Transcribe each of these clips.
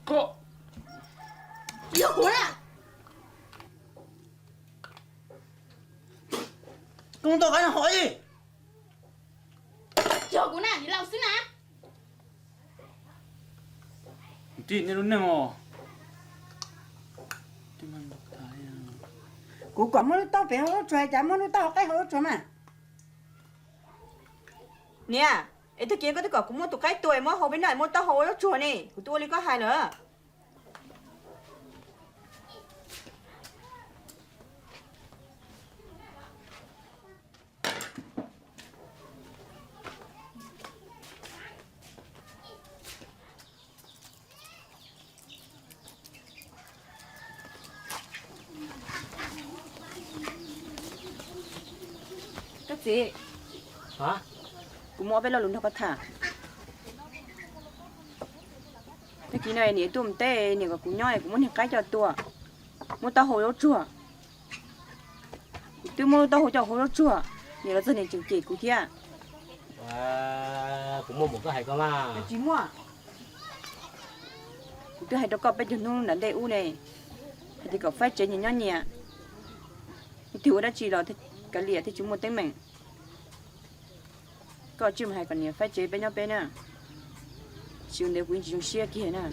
Koj, tsis yog kuv na. Koj tua qaib no hov ib. Tsis yog kuv na, niam laus xwb na. Ntxim nej lub neej os. Kuv kom muab lub taub pem hauv lub tsuag, cas muab lub taub hauv qaib hauv lub tsuag mas? Niam, es tag kis koj twb kom kuv muab tus qaib tua es muab hau peb noj es muab taub hau ua zaub tsuag ne, kuv twb ua li koj hais lawm. Koj txiv, kuv muaj ob peb lo lus nrog koj tham. Tag kis no niam tuaj mus teb, niam kom kuv nyob es kuv muab niag qaib coj tua, muab taub hau zaub tsuag. Kuv twb muab taub hau coj hau zaub tsuag, niam los txog niam tseem cem kuv thiab. Kuv muaj mus koj hais koj mas. Tsis muaj. Kuv twb hais rau koj peb caug hnub nram ntej ub ne, hais tias kom faib tsev nyias nyob nyias, leej twg ua dab tsi los kav liam thiaj tsis muaj teeb meem. Koj tsis mus hais kom niam faib tsev peb nyob peb na, tsis ua ntawd kuv yeej tsis zoo siab kiag na.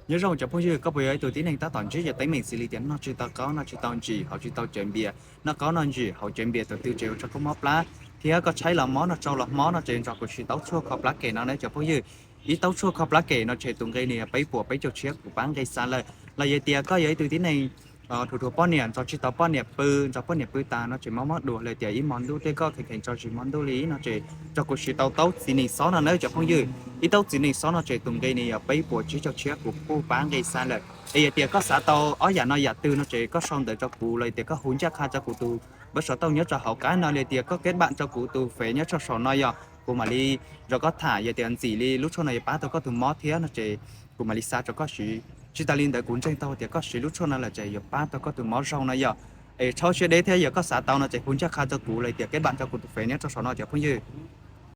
Nyob zoo cov phooj ywg, koj puas yog ib tug tib neeg tab tom ntsib cov teeb meem xws li tias noj tsis tau qaub, noj tsis tau ntsim, haus tsis tau cawv npias, noj qaub noj ntsim, haus cawv npias tus twg tseem ua rau koj mob plab, thiab koj tshaib los mob, noj tsau los mob no ces nrog kuv sim tau tshuaj kho plab kem no nawb cov phooj ywg. Ib taub tshuaj kho plab kem no ces tus nqi nws yog peb puas peb caug tshiab kuv pab nqi xa lawm. Los yog tias koj yog ib tug tib neeg dhuav dhuav poj niam, nrog tsis tau poj niam pw, nrog poj niam pw tas no ces mob mob duav los tias ib hmo ntuj tej koj kheev kheev tso zis hmo ntuj li no ces nrog kuv sim tau taub txiv nees xob no nawb cov phooj ywg. Ib taub txiv nees xob no ces tus nqi nws yog peb puas tsib caug tshiab kuv kuj pab nqi xa lawm. Es yog tias koj xav tau ob yam no yam twg no ces koj sau ntawv rau kuv los tias koj hu ncaj qha rau kuv tus npawb xov tooj nyob rau hauv qab no li tias koj keb npam rau kuv tus fev nyob rau saum no yog kuv mam li nrog koj tham, yog tias ntxim li lub tshuaj no yuav pab tau koj tus mob thiab no ces kuv mam li xa rau koj siv. Tsis tas li ntawd kuv ntseeg tau tias koj siv lub tshuaj no lawm ces yuav pab tau koj tus mob zoo no yog. Es txhob siab deb thiab yog koj xav tau no ces hu ncaj qha rau kuv los tias keb npam rau kuv tus fev nyob rau saum no cov phooj ywg.